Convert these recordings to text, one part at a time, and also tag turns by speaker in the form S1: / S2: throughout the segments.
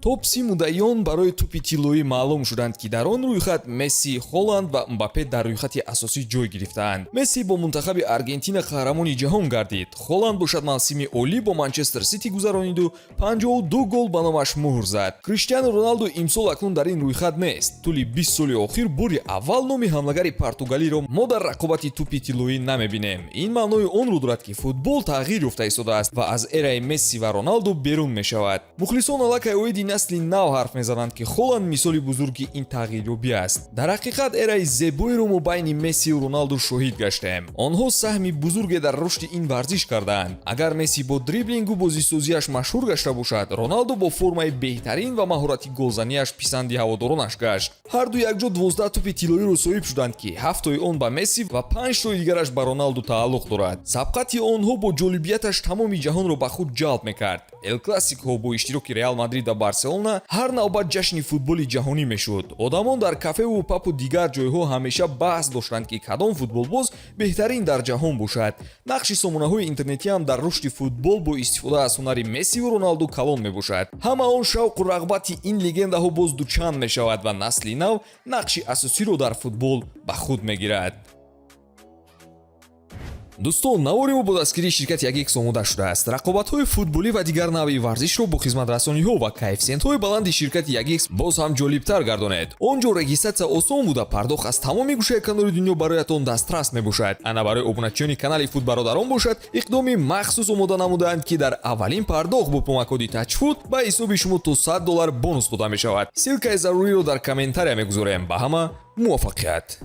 S1: Топ 30 муддаиён барои тӯпи тиллоӣ маълум шуданд, ки дар он рӯйхат Месси, Холанд ва Мбаппе дар рӯйхати асосӣ ҷой гирифтаанд. Месси бо мунтахаби Аргентина қаҳрамони ҷаҳон гардид. Холанд бошад, мавсими олӣ бо Манчестер Сити гузарониду 52 гол ба номаш муҳр зад. Криштиану Роналду имсол акнун дар ин рӯйхат нест. Тӯли 20 соли охир бори аввал номи ҳамлагари португалиро мо дар рақобати тӯпи тиллоӣ намебинем. Ин маънои онро дорад, ки футбол тағйир ёфта истодааст ва аз эраи Месси ва Роналду берун мешавад. Мухлисон аллакай оиди насли нав ҳарф мезананд, ки Холанд мисоли бузурги ин тағйирёбӣ аст. Дар ҳақиқат, эраи зебоеро мо байни Мессию Роналду шоҳид гаштем. Онҳо саҳми бузурге дар рушди ин варзиш кардаанд. Агар Месси бо дриблингу бозисозиаш машҳур гашта бошад, Роналду бо формаи беҳтарин ва маҳорати голзаниаш писанди ҳаводоронаш гашт. Ҳарду якҷо 12 тӯпи тиллоиро соҳиб шуданд, ки ҳафтои он ба Месси ва панҷтои дигараш ба Роналду тааллуқ дорад. Сабқати онҳо бо ҷолибияташ тамоми ҷаҳонро ба худ ҷалб мекард. Эл Классикоҳо бо иштироки Реал Мадрид ва Барселона ҳар навбат ҷашни футболи ҷаҳонӣ мешуд. Одамон дар кафеву пабу дигар ҷойҳо ҳамеша баҳс доштанд, ки кадом футболбоз беҳтарин дар ҷаҳон бошад. Нақши сомонаҳои интернетӣ ҳам дар рушди футбол бо истифода аз ҳунари Мессиву Роналду калон мебошад. Ҳама он шавқу рағбати ин легендаҳо боз дучанд мешавад ва насли нав нақши асосиро дар футбол ба худ мегирад. Дӯстон, навори мо бо дастгирии ширкати Ягикс омода шудааст. Рақобатҳои футболӣ ва дигар навъи варзишро бо хизматрасониҳо ва коэффисиентҳои баланди ширкати Ягикс боз ҳам ҷолибтар гардонед. Он ҷо регистрация осон буда, пардохт аз тамоми гӯшаи канори дунё бароятон дастрас мебошад. Ана, барои обуначиёни канали Футбародарон бошад, иқдоми махсус омода намудаанд, ки дар аввалин пардохт бо промокоди Тачфуд ба ҳисоби шумо то 100 доллар бонус дода мешавад. Ссылкаи заруриро дар комментария мегузорем. Ба ҳама муваффақият!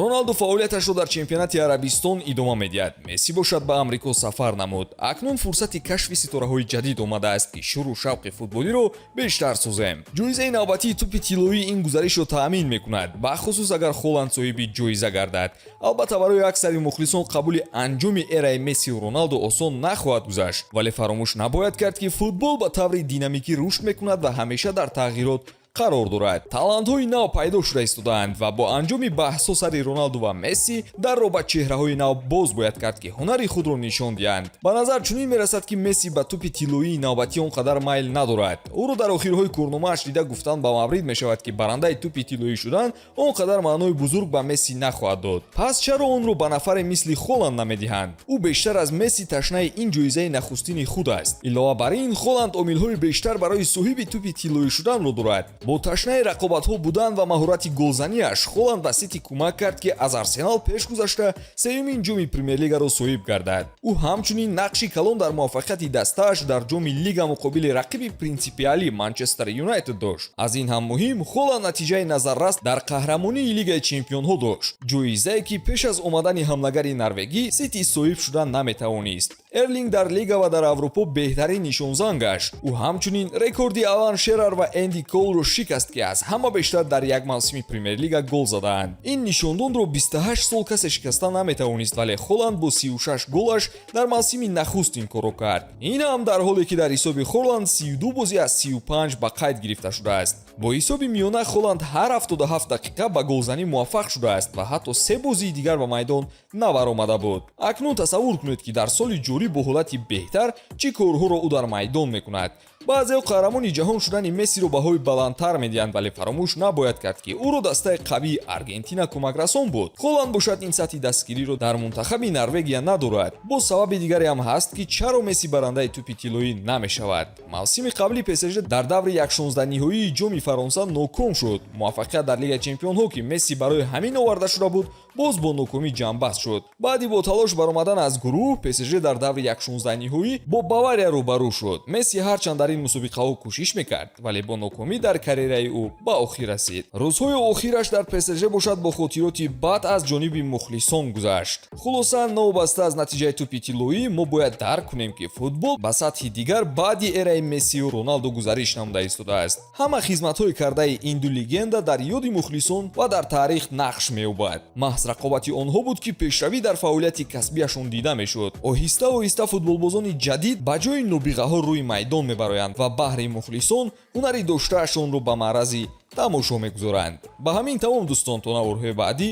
S1: Роналду фаъолияташро дар чемпионати Арабистон идома медиҳад. Месси бошад, ба Амрико сафар намуд. Акнун фурсати кашфи ситораҳои ҷадид омадааст, ки шуру шавқи футболиро бештар созем. Ҷоизаи навбатии тӯпи тиллоӣ ин гузаришро таъмин мекунад, бахусус агар Холанд соҳиби ҷоиза гардад. Албатта, барои аксари мухлисон қабули анҷоми эраи Мессию Роналду осон нахоҳад гузашт, вале фаромӯш набояд кард, ки футбол ба таври динамикӣ рушд мекунад ва ҳамеша дар тағйирот қарор дорад. Талантҳои нав пайдо шуда истодаанд ва бо анҷоми баҳсҳо сари Роналду ва Месси дарро ба чеҳраҳои нав боз бояд кард, ки ҳунари худро нишон диҳанд. Ба назар чунин мерасад, ки Месси ба тӯпи тиллоии навбатӣ он қадар майл надорад. Ӯро дар охирҳои корномааш дида, гуфтан ба маврид мешавад, ки барандаи тӯпи тиллоӣ шудан он қадар маънои бузург ба Месси нахоҳад дод. Пас чаро онро ба нафаре мисли Холанд намедиҳанд? Ӯ бештар аз Месси ташнаи ин ҷоизаи нахустини худ аст. Илова бар ин, Холанд омилҳои бештар барои соҳиби тӯпи тиллоӣ шуданро дорад. Бо ташнаи рақобатҳо будан ва маҳорати голзаниаш Холанд ба Сити кӯмак кард, ки аз Арсенал пеш гузашта, сеюмин ҷоми Премер-лигаро соҳиб гардад. Ӯ ҳамчунин нақши калон дар муваффақияти дастааш дар ҷоми лига муқобили рақиби принсипиалӣ Манчестер Юнайтед дошт. Аз ин ҳам муҳим, Холанд натиҷаи назаррас дар қаҳрамонии Лигаи чемпионҳо дошт, ҷоизае ки пеш аз омадани ҳамлагари норвегӣ Сити соҳиб шуда наметавонист. Эрлинг дар лига ва дар Аврупо беҳтарин нишонзан гашт. Ӯ ҳамчунин рекорди Алан Шерар ва Энди Колро шикаст, ки аз ҳама бештар дар як мавсими Премер-лига гол задаанд. Ин нишондодро 28 сол касе шикаста наметавонист, вале Холанд бо 36 голаш дар мавсими нахуст ин корро кард. Ин ҳам дар ҳоле ки дар ҳисоби Холанд 32 бозӣ аз 35 ба қайд гирифта шудааст. Бо ҳисоби миёна Холанд ҳар 77 дақиқа ба голзанӣ муваффақ шудааст ва ҳатто се бозии дигар ба майдон набаромада буд. Акнун тасаввур кунед, ки дар соли ҷорӣ бо ҳолати беҳтар чӣ корҳоро ӯ дар майдон мекунад. Баъзеҳо қаҳрамони ҷаҳон шудани Мессиро баҳои баландтар медиҳанд, вале фаромӯш набояд кард, ки ӯро дастаи қавии Аргентина кӯмакрасон буд. Холанд бошад, ин сатҳи дастгириро дар мунтахаби Норвегия надорад. Боз сабаби дигаре ҳам ҳаст, ки чаро Месси барандаи тӯпи тиллоӣ намешавад. Мавсими қабли ПСЖ дар даври 1/16 ниҳоии ҷоми Фаронса ноком шуд. Муваффақият дар Лигаи чемпионҳо, ки Месси барои ҳамин оварда шуда буд, боз бо нокомӣ ҷамъбаст шуд. Баъди бо талош баромадан аз гурӯҳ, ПСЖ дар даври 1/16 ниҳоӣ бо Бавария рӯбарӯ шуд. Месси ҳарчанд дар ин мусобиқаҳо кӯшиш мекард, вале бо нокомӣ дар карьераи ӯ ба охир расид. Рӯзҳои охираш дар ПСЖ бошад, бо хотироти бад аз ҷониби мухлисон гузашт. Хулоса, новобаста аз натиҷаи тӯпи тиллоӣ, мо бояд дарк кунем, ки футбол ба сатҳи дигар баъди эраи Мессию Роналду гузариш намуда истодааст. Ҳама хизматҳои кардаи ин ду легенда дар ёди мухлисон ва дар таърих нақш меёбад. Маҳз рақобати онҳо буд, ки пешравӣ дар фаъолияти касбиашон дида мешуд. Оҳиста оҳиста футболбозони ҷадид ба ҷои нобиғаҳо рӯи майдон мебароянд ва баҳри мухлисон ҳунари доштаашонро ба маърази тамошо мегузоранд. Ба ҳамин тамом, дӯстон, то наворҳои баъдӣ,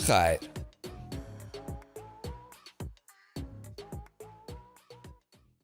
S1: хайр.